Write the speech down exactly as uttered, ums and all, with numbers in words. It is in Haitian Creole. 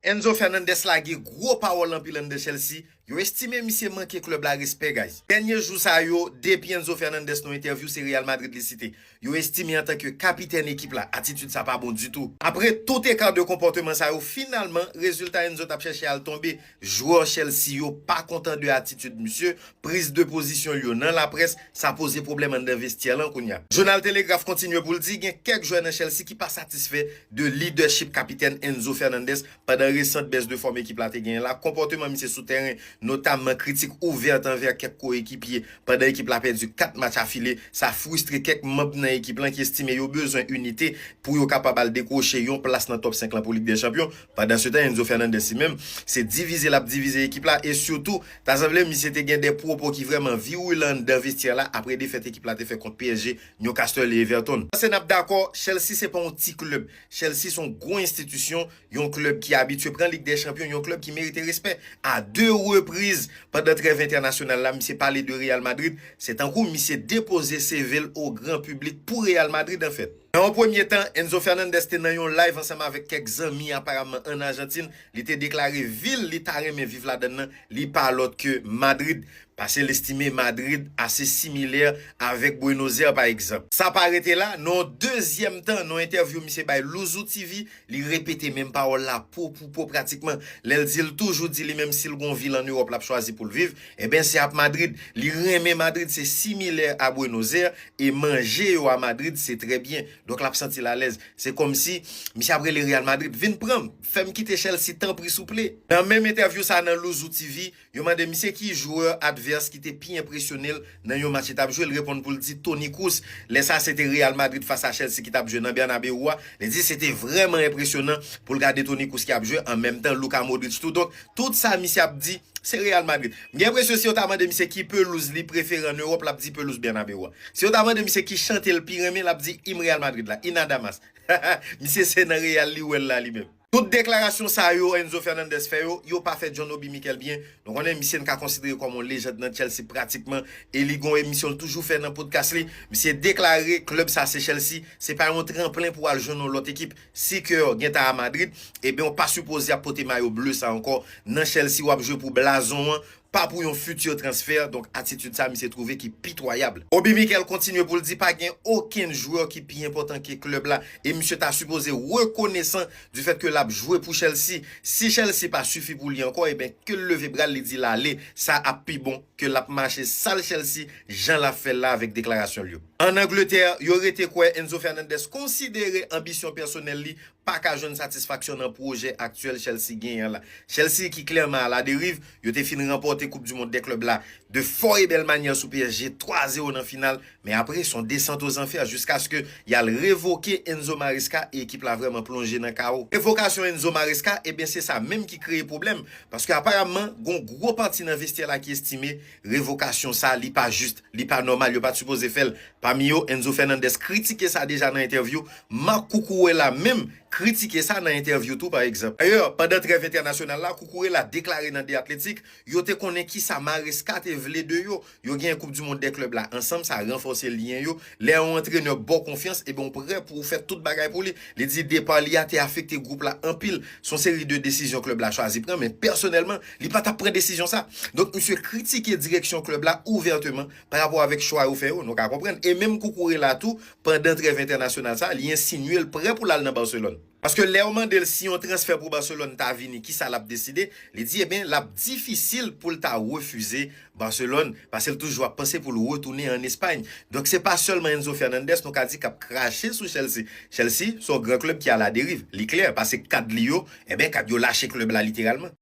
Enzo Fernandez lage gwo pawòl anpil anndan Chelsea. Yo estime misye manke klèb la respè, guys. Dènye jou sa yo, depi Enzo Fernandez nan yon entèvyou, se Real Madrid li site. Yo estime antanke kapitèn ekip la, atitid sa pa bon ditou. Apre tout eka de konpòteman sa yo, finalman, rezilta Enzo t ap chèche al tonbe. Jwè Chelsea yo pa kontan de atitid misye, priz de pozisyon l yo nan laprès, sa poze pwoblèm anndan vestyè lan kounye a. Jounal Telegraph kontinye pou l di gen kèk jwè nan Chelsea ki pa satisfè de lidèchip kapitèn Enzo Fernandez pandan resant bès de fòm ekip la te genyen la. Konpòteman misye sou tèren, notamman kritik ouvèt anvè kèk koekipye pandan ekip la pèdi kat match afile, sa fristre kèk manm nan ekip lan ki estime yo bezwen inite pou yo kapab al dekwoche yon plas nan top senk lan pou Lig dè Chanpyon. Pandansetan, Enzo Fernandez li menm, se divize l ap divize ekip la e sitou, ta sanble misye te gen de pwopo ki vrèman virilan anndan vestyè la apre defèt ekip la te fè kont P S G, Newcastle e Everton. Panse n ap dakò, Chelsea se pa yon ti klèb. Chelsea se yon gwo enstitisyon, yon klèb ki abitye pran Lig dè Chanpyon, yon klèb ki merite respè. A de repriz pandan trèv entènasyonal la, misye pale de Real Madrid. Se tankou misye depoze C V l o gran piblik pou Real Madrid, anfèt. Nan yon premye tan, Enzo Fernandez te nan yon live ansanm avèk kèk zanmi, aparamman ann Ajantin. Li te deklare vil li ta renmen viv ladann nan, li pa lòt ke Madrid, paske l estime Madrid ase similè avèk Buenos Aires, pa egzanp. Sa pa rete la, nan yon dezyèm tan, nan yon entèvyou misye bay Luzu T V, li repete menm pawòl la po pou po pratikman. Lè l di l toujou di li menm si l gon vil ann Ewòp l ap chwazi pou l viv, ebyen se ap Madrid. Li renmen Madrid, se similè a Buenos Aires, e manje yo a Madrid se trè byen. Donk l ap santi l alèz. Se kòmsi misye ap rele Real Madrid, vin pran m, fè m kite Chelsea tanpri souple. Nan menm entèvyou sa nan Luzu T V, yo mande misye ki jwè advès ki te pi enpresyone l nan yon match li t ap jwe, l reponn pou l di Toni Kroos. Lè sa se te Real Madrid fas a Chelsea ki t ap jwe nan Bernabeu a. Li di se te vrèman enpresyonan pou l gade Toni Kroos ki ap jwe, an menm tan Luka Modric tou. Donk, tout sa misye ap di, se Real Madrid. M gen enpresyon si yo ta mande misye ki pelouz li prefere ann Ewòp, l ap di pelouz Bernabeu a. Si yo ta mande misye ki chante l pi renmen, l ap di im Real Madrid la, y nada más. Misye se nan Real li wè l la li menm. Tout deklarasyon sa yo Enzo Fernandez fè yo, yo pa fè John Obi Mikel byen. Nou konnen misye n ka konsidere kòm yon lejand nan Chelsea pratikman, e li gon emisyon l toujou fè nan podcast li. Misye deklare klèb sa se Chelsea, se pa yon tranplen pou al jwenn yon lòt ekip. Si ke w gentan a Madrid, ebyen w pa sipoze ap pote mayo ble sa ankò. Nan Chelsea w ap jwe pou blazon an, pa pou yon fiti transfè, donk atitid sa misye twouve ki pitwayab. Obi Mikel kontinye pou l di pa gen okenn jwè ki pi enpòtan ke klèb la, e misye ta sipoze rekonesan du fèt ke l ap jwe pou Chelsea. Si Chelsea pa sifi pou li ankò, ebyen ke l leve bra l, li di l ale, sa ap pi bon ke l ap mache sal Chelsea jan l ap fè l la avèk deklarasyon l yo. Ann Angletè, yo rete kwè Enzo Fernandez konsidere anbisyon pèsonèl li pa ka jwenn satisfaksyon nan pwojè aktyèl Chelsea genyen an la. Chelsea ki klèman a la deriv, yo te fin ranpòte Koup di Mond dè klèb la de fò e bèl manyè sou P S G twa zewo nan final, men apre se yon desant o zanfè jiskaske y al revoke Enzo Maresca e ekip la vrèman plonje nan kawo. Revokasyon Enzo Maresca, ebyen se sa menm ki kreye pwoblèm, paske aparamman gon gwo pati nan vestyè la ki estime revokasyon sa li pa jis, li pa nòmal, yo pa t sipoze fè l. Pami yo, Enzo Fernandez kritike sa deja nan entèvyou. Marc Cucurella menm kritike sa nan entèvyou tou, pa egzanp. Dayè, pandan trèv entènasyonal la, Cucurella deklare nan The Athletic, yo te konnen kisa Maresca te vle de yo. Yo genyen Koup di Mond dè klèb la ansanm, sa ranfòse lyen yo. Lè yon antrenè ba w konfyans, ebyen w prè pou w fè tout bagay pou li. Li di depa li a te afekte gwoup la anpil. Se yon seri de desizyon klèb la chwazi pran, men pèsonèlman, li pa t ap pran desizyon sa. Donk, misye kritike direksyon klèb la ouvèteman pa rapò avèk chwa yo fè yo, nou ka konprann. E menm Cucurella tou, pandan trèv entènasyonal sa, li ensinye l prè pou l al nan Barcelone. Paske lè yo mande l si yon transfè pou Barcelone ta vini, kisa l ap deside, li di, ebyen, l ap difisil pou l ta refize Barcelone, paske l toujou ap panse pou l retounen ann Espay. Donk, se pa sèlman Enzo Fernandez, nou ka di, k ap krache sou Chelsea. Chelsea, se yon gran klèb ki aladeriv. Li klè, paske kad li yo, ebyen, kad yo lache klèb la literalman.